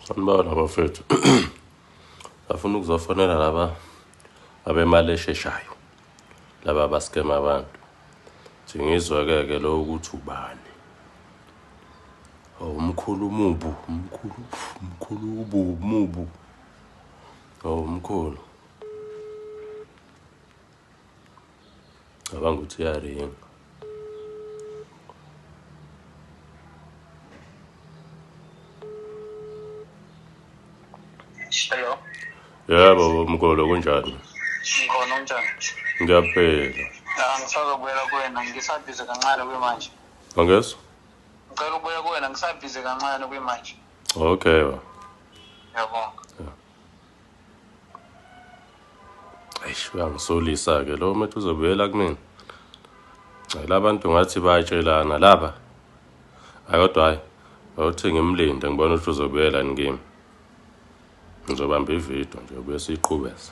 Sanibona bafethu. Bafuna ukuzofonela laba abemali esheshayo. Laba abaskema abantu. Thi ngizwe-ke ke lo ukuthi ubani. Oh, umkhulu mubu, umkhulu, umkhulu ubu, mubu. Oh, umkhulu. Cabanga ukuthi iyaringa. Hello. Yebo, mkhulu kunjani? Ngikhona unjani? Ngiyaphila. Ah, ngisazobuyela kuwena ngisabhizi kancane kuyimanje. Angezwa? Ngicela ukubuya kuwena ngisabhizi kancane kuyimanje. Okay. Ba. Ngiyabonga. Eish, uyangisolisa-ke lo umuntu uzobuyela kumina. Cha, labantu ngathi bayatshelana laba. Hayi kodwa hayi, awuthi ngimlinde ngibone ukuthi uzobuyela yini kimi. Ngizobamba ividiyo nje buye siyiqhubeze.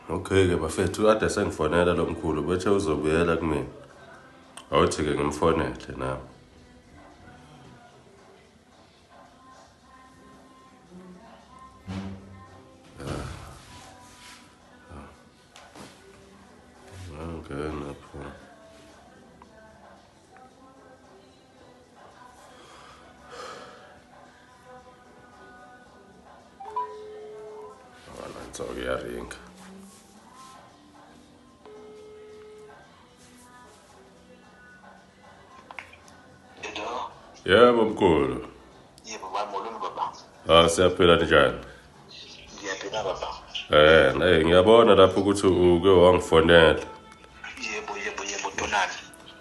Okay-ke bafethu, kade sengifonela lo mkhulu bethe uzobuyela kumina. Awuthi-ke ngimfonele nami. Ngangena pho. Nanso-ke iyaringa. Hello. Yebo mkhulu. Yebo baba, molweni baba. Ah siyaphila njani? Ngiyaphila baba. Eh, hey ngiyabona lapho ukuthi uke wangifonela. Yebo yebo yebo Donald.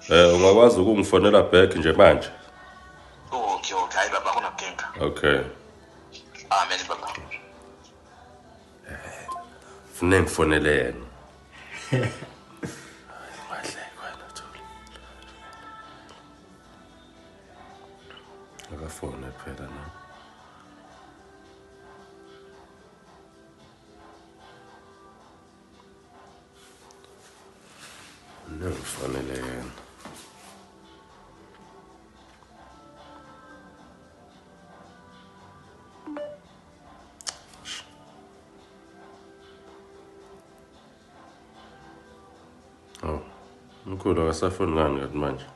Eh ungakwazi ukungifonela back nje manje? Okay okay, hayi baba akunankinga. Okay. Amen baba. Fune ngifonele yena. Ungahleki wena Thuli. Akafone phela na. Fune ngifonele yena. Oh, umkhulu akasafoni ngani kanti manje?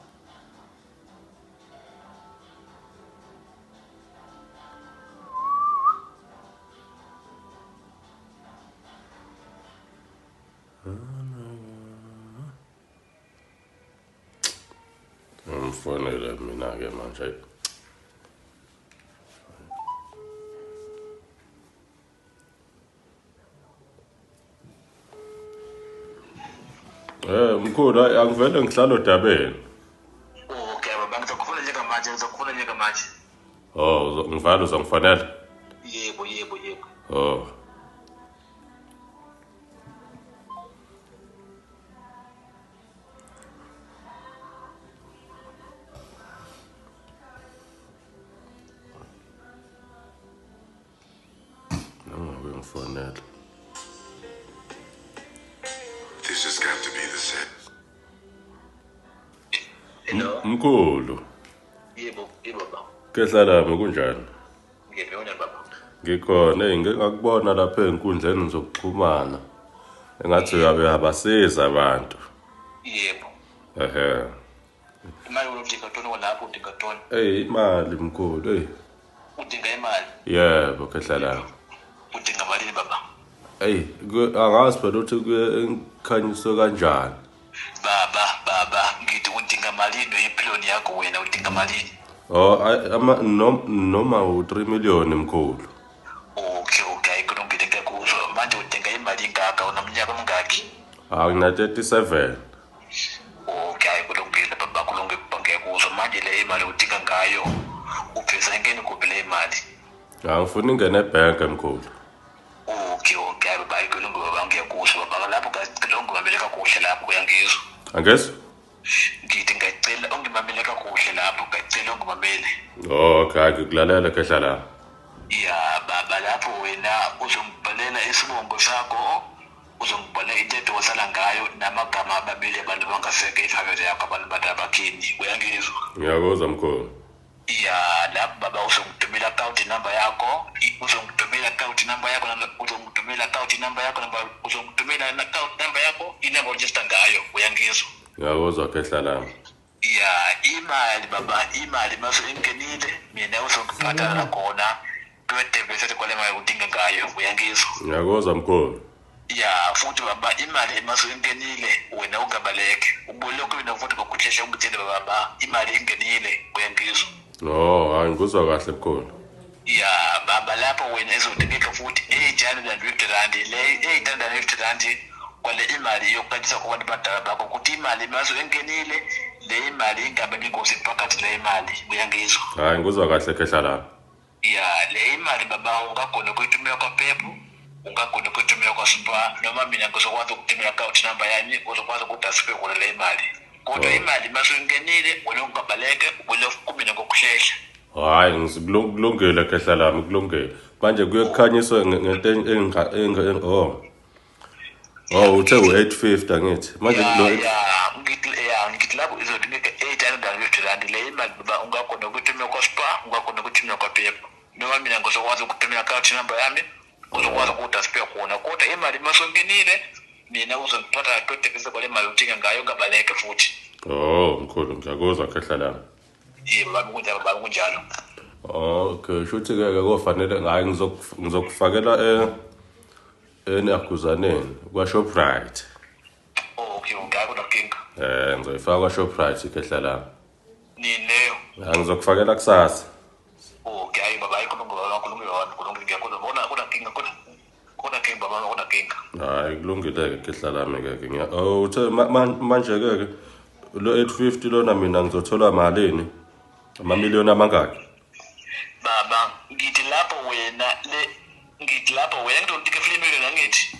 Ngifonele mina-ke manje. Eh mkhulu hayi angivele ngihlala odabeni. Okay baba, ngizokufuna njengamanje, ngizokufuna njengamanje. Oh ngivala uzongifonela. Yebo yebo yebo. Oh. Nangabe ngifonela. This has got to be the set. Hello. Mkhulu, Yebo yebo baba. kehla lami kunjani? Ngiyaphila unjani baba? Ngikhona, hey ngike ngakubona lapha ey'nkundleni zokuxhumana. Engathi uyabasiza abantu. Yebo. Ehhe. Imali udinga ntoni lapho udinga ntoni? Hey imali mkhulu, hey. Udinga imali. Yebo kehla lami. Udinga malini baba? Hey, angazi phela ukuthi kukhanyiswe kanjani. Baba baba, ngithi udinga malini empilweni yakho wena udinga malini? Oh, ama noma u3 million mkhulu. Okay okay, hayi kulungile ngiyakuzwa. Manje udinga imali ingaka uneminyaka omingaki? Ah, ngina 37. Okay, hayi kulungile baba, kulungile baba ngiyakuzwa. Manje le imali udinga ngayo uveza ingene kuphi le imali? Angifuni ingene ebhenki mkhulu. Okay okay, hayi baba, hayi kulungile baba ngiyakuzwa baba. Lapho ngicela ungimamele kakuhle lapho uyangizwa. Angezwa? Ngithi ngiyacela ungimamele kakuhle lapho, ngiyacela ungimamele. Okay, hayi ngikulalela kehla lami. Ya baba, lapho wena uzongibhalela isibongo sakho, uzongibhalela intetho osala ngayo namagama ababili abantu abangasekho efamily yakho, abantu abakini. Uyangizwa? Ngiyakuzwa mkhulu. Uzongithumela account number yakho, uzongithumela account number yakho, number uzongithumela account number yakho, inamba register ngayo, uyangizwa? Ngiyakuzwa khehla lami. Ya, imali baba, imali mase ingenile, mina uzongibhadala khona 20% kwale mali udinga ngayo, uyangizwa? Ngiyakuzwa mkhulu. Ya, futhi baba, imali mase ingenile, wena ungabaleki, ubulokhu mina futhi ngokushesha ungitshele baba, imali ingenile, uyangizwa? Oh, hayi ngikuzwa kahle mkhulu. Ya baba, lapho wena izodingeka futhi R850, le R850 kwale imali yokuqalisa kubantu abadala bakho, ukuthi imali mase ingenile, le imali ingabe ingozi phakathi le imali, uyangizwa? Hayi ngikuzwa kahle khehla lami. Ya, le imali baba ungakhona ukuyithumela kwaPep, ungakhona ukuyithumela kwaSpar, noma mina ngizokwazi ukuthumela account number yami, uzokwazi ukuthi asiphe khona le imali. Kodwa imali mase ingenile, wena ungabaleke, ubuyele kumina ngokushesha. Hayi kulungile khehla lami, kulungile. Manje kuye kukhanyiswe ngento oh. Oh, uthe u-850 angithi. Manje kulo Ya, ngithi lapho izodingeka R850, le imali baba ungakhona ukuyithumela kwaSpar, ungakhona ukuyithumela kwaPep, noma mina ngizokwazi ukuthumela account number yami, uzokwazi ukuthi asiphe khona. Kodwa imali mase ingenile, mina uzongiphatha 20% kwale mali udinga ngayo, ungabaleke futhi. Oh, mkhulu ngiyakuzwa khehla lami. Yebo baba, kunjalo baba, kunjalo. Okay, shuthi ke kofanele hayi ngizokufakela enaguzaneni kwaShoprite. Okay, akunakinga. Ngizoyifaka kwaShoprite khehla lami. Nini leyo? Hayi ngizokufakela kusasa. Okay, hayi baba, ayikho baba, kulungile baba, kulungile, ngiyakuzwa. Bona akunakinga, kunakinga baba, akunakinga. Hayi kulungile ke khehla lami ke ke. Oh, uthe manje ke lo 850 lona mina ngizothola malini? Amamiliyoni amangaki? Baba, ngithi lapho wena le, ngithi lapho wena ngidontika 3 million angithi.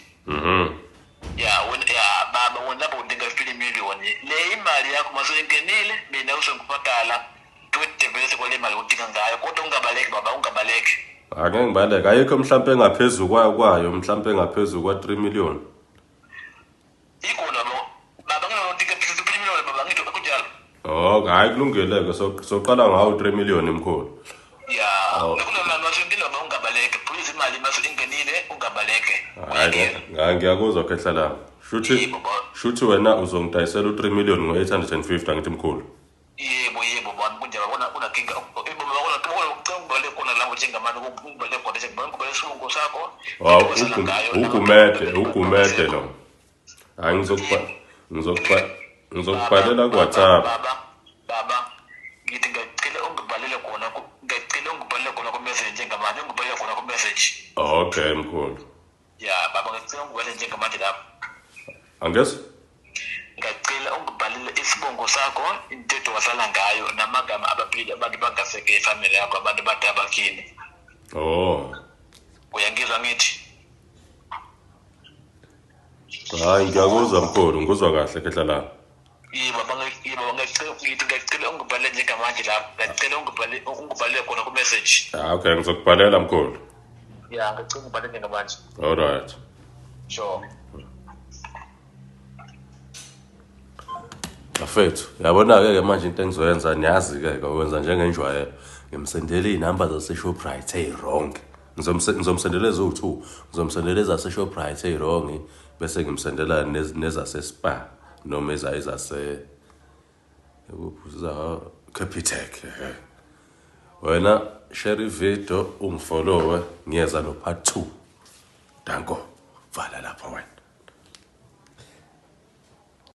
Ya wena, ya baba, wena lapho udinga 3 million. Le imali yakho mase ingenile, mina uzongibhadala 20% kwale mali udinga ngayo. Kodwa ungabaleki baba, ungabaleki. Ake ngibaleke. Ayikho mhlambe engaphezulu kwayo, mhlambe engaphezulu kwa 3 million. Ikhona lo baba, nginodinga 3 million baba, ngithi kunjalo. Oh, hayi kulungile ke, soqala ngawo 3 million mkhulu. Ya, kunoma mase ingenile baba, ungabaleki. Please, imali mase ingenile, ungabaleke. Hayi ngiyakuzwa khehla lami. Shuthi wena uzongidayisela u3 million ngo850 angithi mkhulu. Yebo yebo baba, kunjalo, kunakinga. Baba, khona lapho njengamanje ukubale khona njengamanje ukubale isibongo sakho. Ugumede lo. Hayi ngizokubhalela ku WhatsApp. Baba, ngithi ngiyacela ungibhalele khona, ngiyacela ungibhalele khona ku message njengamanje, ungibhalele khona ku message. Okay mkhulu. Ya baba, ngicela ungibhalele njengamanje lapho. Angesi? Ngiyacela ungibhalele isibongo sakho, intetho wasala ngayo, namagama abaphili abantu bangaseke efamily yakho, abantu abadala bakini. Oh. Uyangizwa ngithi? Hayi ngiyakuzwa mkhulu, ngikuzwa kahle khehla lami. Yebo baba, ngiyacela ungibhalele njengamanje lapho. Ngiyacela ungibhalele khona ku message. Ah, okay, ngizokubhalela mkhulu. Ya, ngicela ungibhalele njengamanje. All right. Sure. Bafethu, yabona ke manje into engizoyenza, niyazi ke ukwenza njengenjwayelo. Ngimsendele inamba zaseShoprite eziwrong. Ngizomsendela eziwu2, ngizomsendela ezaseShoprite eziwrong, bese ngimsendela nezaseSpar noma ezase ukuphuza Capitec. Wena share ivideo, ungifollowe, ngiyeza no part 2. Danko, vala lapho wena.